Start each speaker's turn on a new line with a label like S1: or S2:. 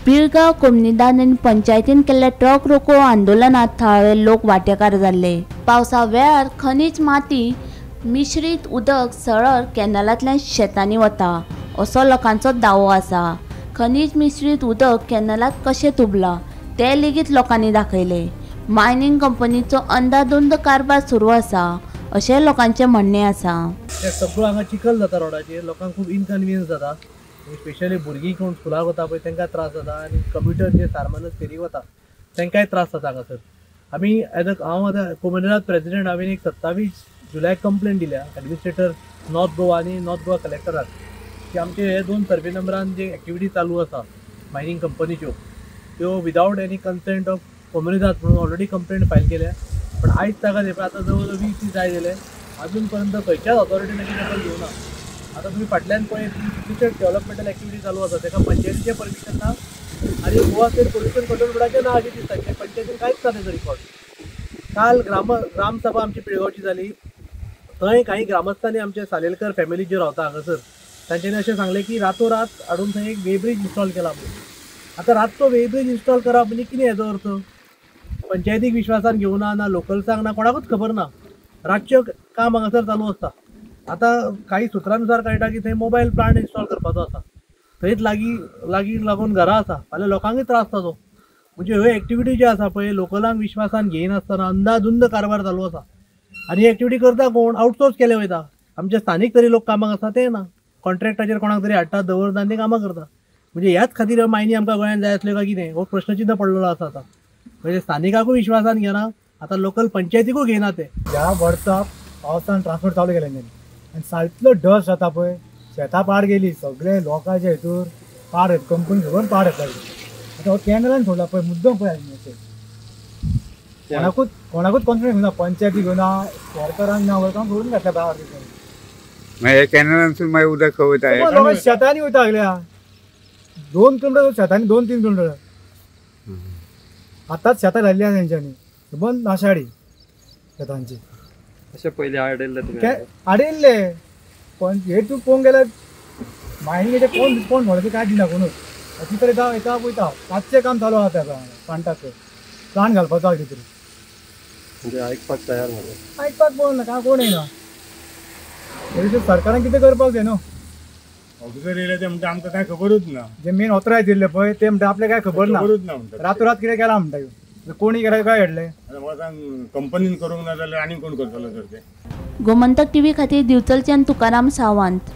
S1: पिळगांव कोमुनिदाद आनी पंचायतीन केल्ल्या ट्रक रोको आंदोलनात थळावे लोक वांटेकार जाल्ले. पावसा वेळार खनीज माती मिश्रीत उदक सरळ कॅनलांतल्यान शेतांनी वता असो लोकांचो दावो आसा. खनीज मिश्रीत उदक कॅनलांत कशें तुबलां तें लेगीत लोकांनी दाखयलें. मायनिंग कंपनीचो अंदाधुंद कारभार सुरू आसा अशें लोकांचें म्हणणें आसा.
S2: सगळो हांगा चिखल जाता रोडाचेर, लोकांक खूब इनकन्विनियन्स जाता. स्पेशली भुरगीं कोण स्कुलाक वता पळय तांकां त्रास जाता आनी कम्युटर जे सारमानच फेरी वता तांकांय त्रास जाता हांगासर. आमी एज अ हांव आतां कोमुनिदाद प्रेजिडेंट, हांवें एक 27 जुलयाक कंप्लेन दिल्या एडमिनिस्ट्रेटर नॉर्थ गोवा आनी नॉर्थ गोवा कलेक्टराक की आमचे हे 2 सर्वे नंबरान जे एक्टिविटी चालू आसा मायनींग कंपनीच्यो त्यो विदावट एनी कन्सेंट ऑफ कोमुनिदाद म्हणून ऑलरेडी कंप्लेंट फायल केल्या. पण आयज ताका आतां जवळ जवळ 20 दीस जाय जाले अजून पर्यंत खंयच्याच ऑथॉरिटीन दखल घेवना. आतां तुमी फाटल्यान पळय कितलीशेच डेव्हलपमेंटल एक्टिविटी चालू आसा, ताका पंचायतीचें परमिशन ना आनी गोवा स्टेट पोल्युशन कंट्रोल बोर्डाचें ना अशें दिसता. पंचायतीन कांयच ना तेजो रिकॉर्ड. काल ग्रामसभा आमची पिळगांवची जाली, थंय काही ग्रामस्थांनी आमचे सालेलकर फॅमिली जे रावता हांगासर तांच्यांनी अशें सांगलें की रातोरात हाडून थंय एक वेब्रीज इन्स्टॉल केला म्हणून. आतां रातचो वेब्रीज इन्स्टॉल करप म्हणजे कितें हेजो अर्थ? पंचायतीक विश्वासान घेवना, ना लोकल्सांक, ना कोणाकूच खबर ना. रातचें काम हांगासर चालू आसता. आतां काही सुत्रानुसार कळटा की थंय मोबायल प्लांट इन्स्टॉल करपाचो आसा, थंयच लागीं लागीं लागून घरां आसा, फाल्यां लोकांकूय त्रास जातो. म्हणजे ह्यो एक्टिविटी ज्यो आसा पळय लोकलांक विश्वासान घेयनासतना अंदाधुंद कारभार चालू आसा. आनी ही एक्टिविटी करता कोण? आउटसोर्स केले वयता. आमचे स्थानीक तरी लोक कामाक आसा ते ना, कॉन्ट्रॅक्टाचेर कोणाक तरी हाडटा दवरता आनी ते कामां करता. म्हणजे ह्याच खातीर मायनी आमकां गोंयांत जाय आसल्यो काय कितें हो प्रश्नचिन्ह पडलेलो आसा. आतां म्हणजे स्थानिकाकूय विश्वासान घेना, आतां लोकल पंचायतीकूय घेयना ते.
S3: ह्या वर्सा पावसान ट्रान्सपोर्ट चालू केलें तेणी आनी सारको डस्ट जाता पळय, शेतां पाड गेली, सगळे लोकांचे हितूर पाड कंपनी सगळं पाड येता. आतां हो कॅनलान सोडला पळय मुद्दम पळय कोणाकूच कोणाकूच कॉन्फिडन्स घेवना, पंचायती घेवना, वर्करांक ना, वर्करांक सोडून घातल्या भायर.
S4: कॅनलांतसून मागीर उदक खंय वयता?
S3: लोकां शेतांनी वयता सगळ्या 2 किलोमिटर शेतांनी, 2-3 किलोमिटर आतांच शेतां घाल्ली आसा तेंच्यांनी, बंद नाशाडी शेतांची.
S5: अशें पयलीं आडयल्ले
S3: आडयल्ले पण हे तूं पळोवंक गेल्यार मायनिंगेचे कोण रिस्पॉन्स म्हणटा ते कांय दिना कोणूच. अशी तरेन जावं येता वयता. रातचें काम चालू आसा तेका प्लांटाचें, प्लांट घालपाचो आसा कितें तरी.
S5: म्हणजे आयकपाक तयार ना,
S3: आयकपाक कोण ना, काय कोण येना. तरी सरकारान कितें करपाक जाय न्हू.
S4: ऑफिसर येयले ते म्हणटा आमकां कांय खबरूच ना.
S3: जे मेन ऑथरायज दिल्ले पळय ते म्हणटा आपल्याक कांय खबर ना, रातोरात कितें केलां म्हणटा. कोणी केल्यार काय घडलें
S4: कंपनीन करूंक ना जाल्यार आनी कोण करतलो तर ते.
S1: गोमंतक टीव्ही खातीर दिवचलच्यान तुकाराम सावंत.